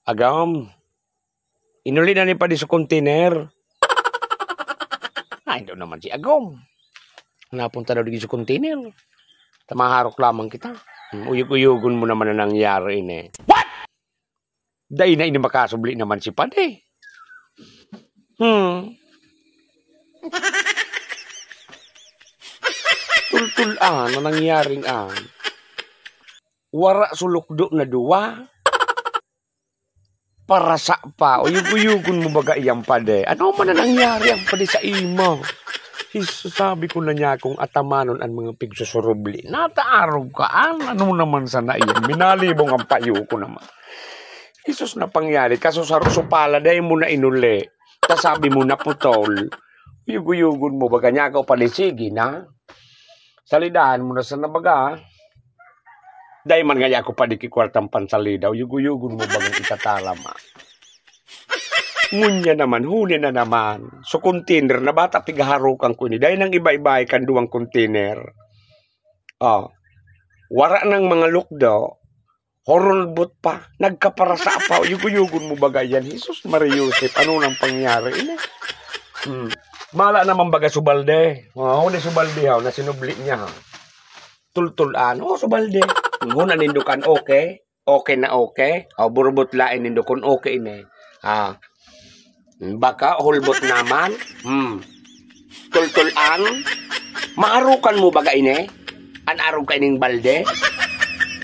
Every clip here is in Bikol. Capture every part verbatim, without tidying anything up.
Agom, inuli na ni padi sa container. Ay, daw naman si Agom. Napunta daw dito sa container. Tamaharok lamang kita. Hmm, uyog-uyogon mo naman na nangyari ini. What? Dai na ini makasubli naman si padi. Hmm. Tultul-an na nangyaring an. Wara sulukdo na duwa. Parasa pa, uyog-uyogon mo baga iyang padi. Ano man na nangyari ang padi sa imo? Sis, sabi ko na niya kung atamanon ang mga pigsusurubli. Nataarog ka, an? Ano naman sana iyan? Minalibong ang payo ko naman. Jesus na pangyari, kaso sa Rosopala, dahil mo na inuli. Ta sabi mo na putol. Uyog-uyogon mo baga niya ako padi, sige na. Salidahan mo na sana baga. Dai man ngaya ako padi ki kwartang pansalida, uyog-uyogon mo bagang itatarama. Ngunyan naman, huli na naman. So, container na bata, pigaharukan ko ini. Dai nang iba-iba kan duwang container. Oh. Wara nang mga lukdo. Horulbot pa. Nagkaparasa pa. Uyog-uyogon mo baga yan. Jesus, Maria Joseph, ano nang pangyari ini? Hmm. Mala naman baga subalde. Oh, huli subalde, ha, na sinubli niya, ha. Tultul-an. Oh, subalde. Huna nindukan, okay. Okay na okay. Oh, burbot lain nindo kun okay ini. Ah. Baka hulbot naman. Hmm. Tultul-an. Maarukan mo baga ini? An arog ka ining balde?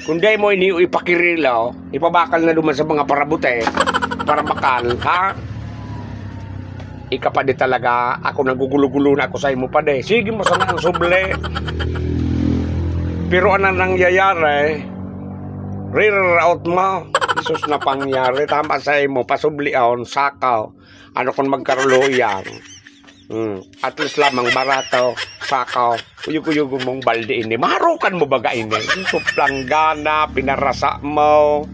Kung dai mo ini ipakirilo, ipabakal na duman sa mga parabote, para bakal, ha? Ika padi talaga, ako nagugulo-gulo na ako sa imo padi. Sige mo sana ang subli. Pero ano nangyayari? Riraraot mo. Jesus na pangyari. Tama sa imo. Pasubli ahon, sakaw. Ano kung magkarulo yan? Hmm. At least lamang barato, sakaw. Uyog-uyogon mong balde ini. Maharukan mo baga ini? So, planggana, pinarasa mo.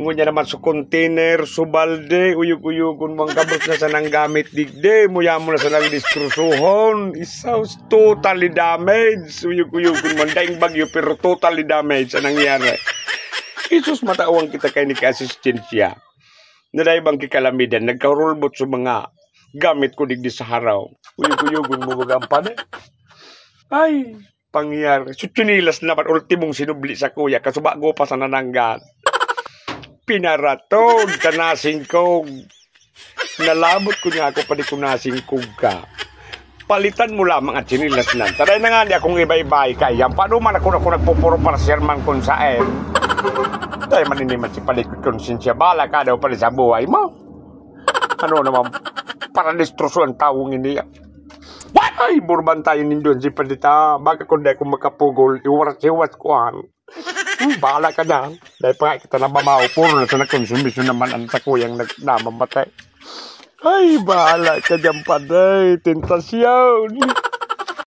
Ngunyan naman sa container, sa balde, uyog-uyogon mo ang gabos na sanang gamit digdi, muya mo na sanang distrosuhon. Isaw, totally damaged. Uyog-uyogon mo, ang daing bagyo, pero totally damaged ang nangyari. Jesus, matawang kita kay ni kaasistensya. Na dai bang kikalamidan, nagkarulbot sa mga gamit ko digdi sa haraw. Uyog-uyogon mo baga ang padi? Ay, pangyari. So, tsinilas naman, ultimong sinubli sa kuya, kasubago pa sa nananggal. Pinaratod, kanasingkog. Nalabot ko niya ako, padi ko nasingkog ka. Palitan mo lamang ang tsinilas nan. Taray na nga, di akong iba-iba, kaya paano man ako, ako nagpupuro para sermon kung saan. Tayo man ini man si palikod konsensya. Bahala ka daw pala sa buhay mo. Ano naman, para distroso ang taong ini. What? Ay, burban tayo nindon si Pandita. Baka kung di ako makapugol, iwaras-iwas ko an. Hmm, bahala ka dyan. Dahil pa nga kita na mamaw, puro na sa nagkonsumisyon naman ang sakuyang nag-, namamatay. Ay, bahala ka dyan, paday. Tentasyon.